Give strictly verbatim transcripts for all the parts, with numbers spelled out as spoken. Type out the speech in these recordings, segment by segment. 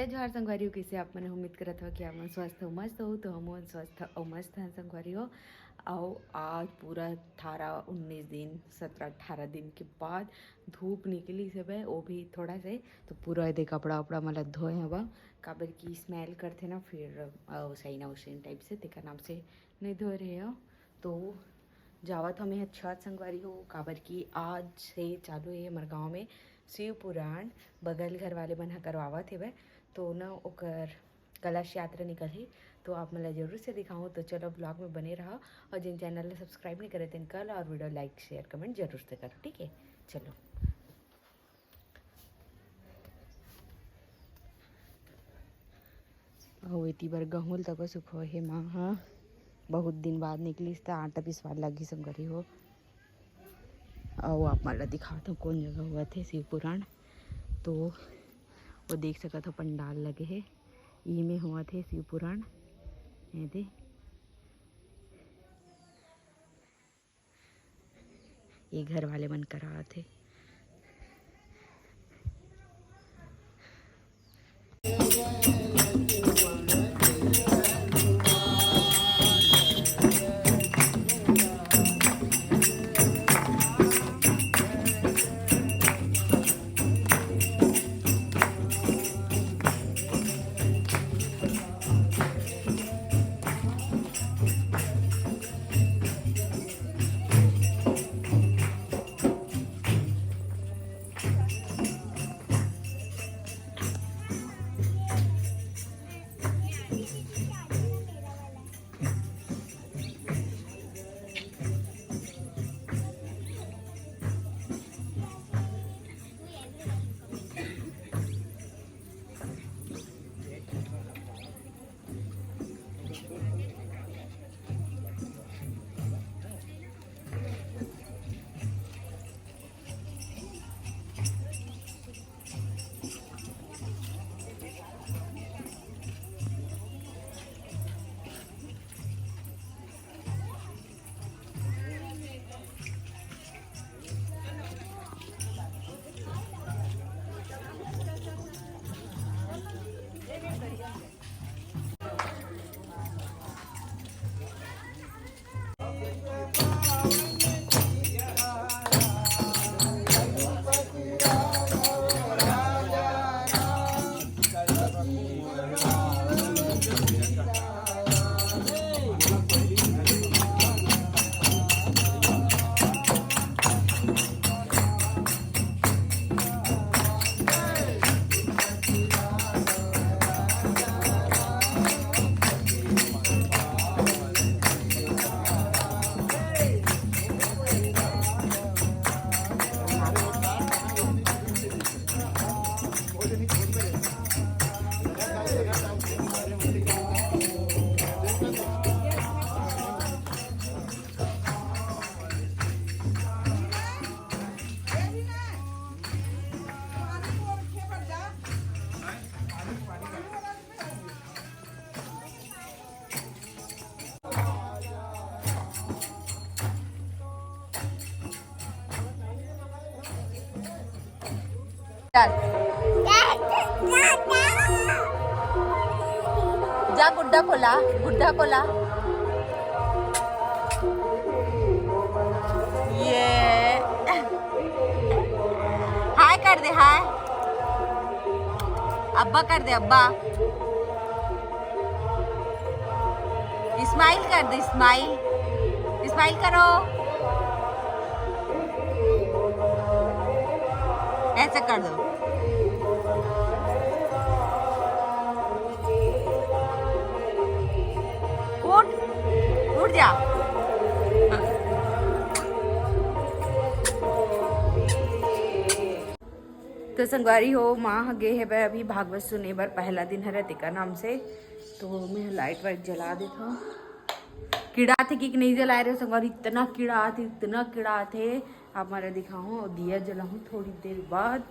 जय जोहार संगवारी हो, कइसे आप मन? उम्मीद करत हो कि आप मन स्वस्थ हो, मस्त हो। तो हम मन स्वस्थ अउ मस्त हन संगवारी हो। अउ आज पूरा अठारह उन्नीस दिन, सत्रह अठारह दिन के बाद धूप निकलिस हवय, वो भी थोड़ा से। तो पूरा एदे कपड़ा उपड़ा मन ल धोए हवं, काबर कि smell करथे ना, फिर अ, सही ना उसी type से, तेकर नाम से नहीं धोए रहे हो। तो जावत हमें अच्छा संगवारी हो, काबर कि आज से चालू हे हमर गांव में शिव पुराण, बगल घर वाले मन ह करवावत हेवय, तो न ओकर कलश यात्रा निकलही, तो आप मन ला जरूर से दिखाऊं। तो चलो vlog में बने रहा, और जिन channel ला subscribe नहीं करे तेन कर लो, और video like share comment जरूर से करो, ठीक है? चलो। अउ एती बर गहूं ल तको सुखोए हे माँ ह, बहुत दिन बाद निकलिस त आटा पिसवाए लगी संगवारी हो। अउ आप मन ला दिखात हूँ कौन जगह होवत हे शिव पुराण। तो वो देख सकत हो पंडाल लगे हे, इमे होवत हे शिव पुराण। ये दे, ये घर वाले मन करावत हे। चल। जा गुड्डा खोला, गुड्डा खोला। ये हाय कर दे, हाय। अब्बा कर दे, अब्बा। Smile कर दे, smile, smile करो। ऐसे कर दो। उठ, उठ जा। तो संगवारी हो, माँ ह गे हेवय अभी भागवत सुने बर, पहला दिन हरे तेकर नाम से। तो मैं लाइट वाइट जला देत हूँ। कीड़ा आथे कि नहीं जलाए रहे संगवारी, इतना कीड़ा आथे, इतना कीड़ा आथे। आप मन ला दिखाहूँ, अउ दिया जलाहूँ थोड़ी देर बाद।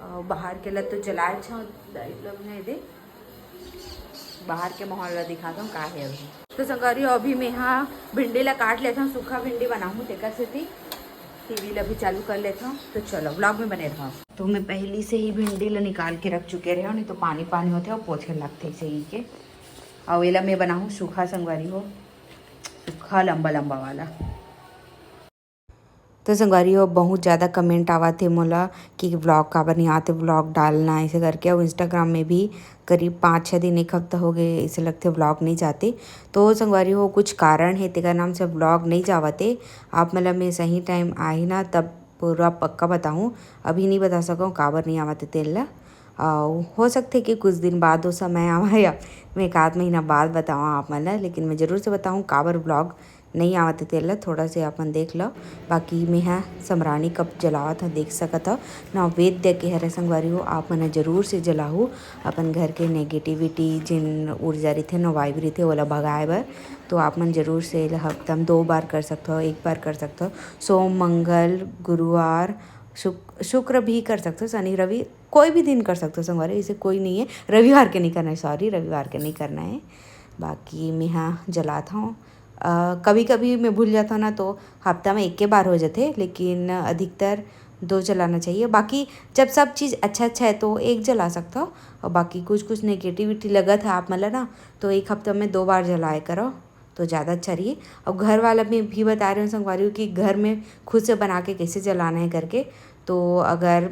अउ बाहर के ला तो जलाए छ, लाइट लग नहीं दे। बाहर के माहौल ला दिखाता हूँ का है अभी। तो संगवारी हो, अभी मैं हा भिंडी ला काट लेता हूँ, सूखा भिंडी बनाहूँ तेकर सेती। टीवी ला भी चालू कर लेथव, तो चलो vlog में बने रहो। तो मैं पहली से ही भिंडी ला निकाल के रख चुके रहे, नहीं तो पानी पानी होथे अउ पोछे लगथे सही के। अउ एला मैं बनाहूँ सूखा संगवारी हो, सूखा लंबा लंबा वाला। तो संगवारी हो, बहुत ज़्यादा comment आवत हे मोला कि vlog काबर नहीं आते, vlog डालना ऐसे करके। और Instagram में भी करीब पाँच छः दिन, एक हफ्ता हो गए ऐसे लगथे vlog नहीं जाते। तो संगवारी हो, कुछ कारण है तेकर नाम से vlog नहीं जावते। आप मतलब मैं सही time आही ना, तब पूरा पक्का बताऊँ। अभी नहीं बता सकूँ काबर नहीं आवते तेल ला। अउ हो सकथे कि कुछ दिन बाद वो समय आवा या मैं एक आध महीना बाद बताऊँ आप मन ला, लेकिन मैं जरूर से बताऊँ काबर vlog नहीं आवत हे तेला, थोड़ा से आप मन देख लो। बाकी मेहा समरानी कब जलावत हो, देख सकत हो, नैवेद्य के हरे संगवारी हो। आप मन जरूर से जलाहू अपन घर के negativity, जिन ऊर्जा रहिथे ना, vibe रहिथे, ओला भगाए बर। तो आप मन जरूर से एला हफ्ता में दो बार कर सकत हो, एक बार कर सकत हो, सोम, मंगल, गुरुवार, शुक-, शुक्र भी कर सकत हो, शनि, रवि, कोई भी दिन कर सकत हो संगवारी, इसे कोई नहीं है। रविवार के नहीं करना है, sorry, रविवार के नहीं करना है। बाकी मेहा जलात हूँ। कभी कभी मैं भूल जाता हूँ ना, तो हफ्ता में एक के बार हो जाते, लेकिन अधिकतर दो जलाना चाहिए। बाकी जब सब चीज़ अच्छा अच्छा है तो एक जला सकता हो, और बाकी कुछ कुछ negativity लगत है आप मन ला ना, तो एक हफ्ता में दो बार जलाए करो, तो ज़्यादा अच्छा रही। और घर वाला में भी बता रहे हूँ संगवारी हो कि घर में खुद से बना के कैसे जलाना है करके। तो अगर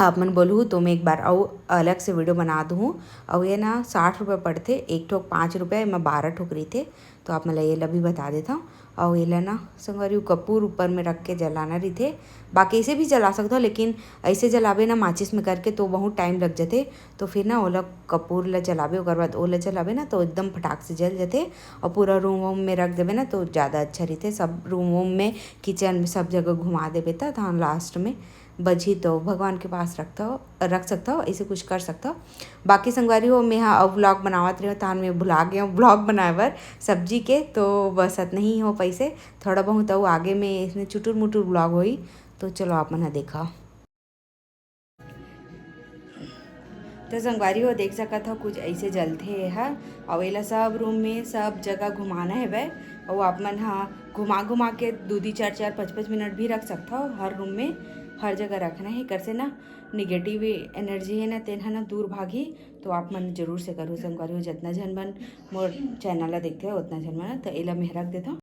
आप मन बोलहू तो मैं एक बार अउ अलग से video बना दूँ। और ये ना साठ रुपये पड़थे, एक ठोक पाँच रुपये में बारह ठोक रहिथे। तो आप मन ला ये ला भी बता देता हूँ। और ये ला ना संगवारी हो, कपूर ऊपर में रख के जलाना रहिथे। बाकी ऐसे भी जला सकते हो, लेकिन ऐसे जलाबे ना माचिस में करके तो बहुत time लग जाथे। तो फिर ना ओला कपूर ला जलाबे, ओकर बाद ओला जलाबे ना तो एकदम फटाक से जल जाथे। और पूरा room वूम में रख देबे ना तो ज़्यादा अच्छा रहिथे। सब room वूम में, kitchen में, सब जगह घुमा देबे त तहन last में बजही तो भगवान के पास रखथव, रख सकथव, ऐसे कुछ कर सकथव। बाकी संगवारी हो, मैं हा अब vlog बनावत रहे, तहन मैं भुला गया vlog बनाए बर सब्जी के, तो बस अतना ही हो पैसे, थोड़ा बहुत अउ आगे में इसने चुटुर मुटुर vlog होई। तो चलो आप मन हा देखा। तो संगवारी हो, देख सकत हो कुछ ऐसे जलथे ये ह। अउ एला सब room में सब जगह घुमाना हेवय। अउ आप मन हा घुमा घुमा के दू दू चार चार पाँच पाँच मिनट भी रख सकथव हर room में, हर जगह रखना है। एकर से ना negative energy है ना, तेन ह ना दूर भागी। तो आप मन जरूर से करो संगवारी हो, जितना झन मन मोर channel ला देखते हो उतना झन मन। तो एला मैं रख देता हूँ।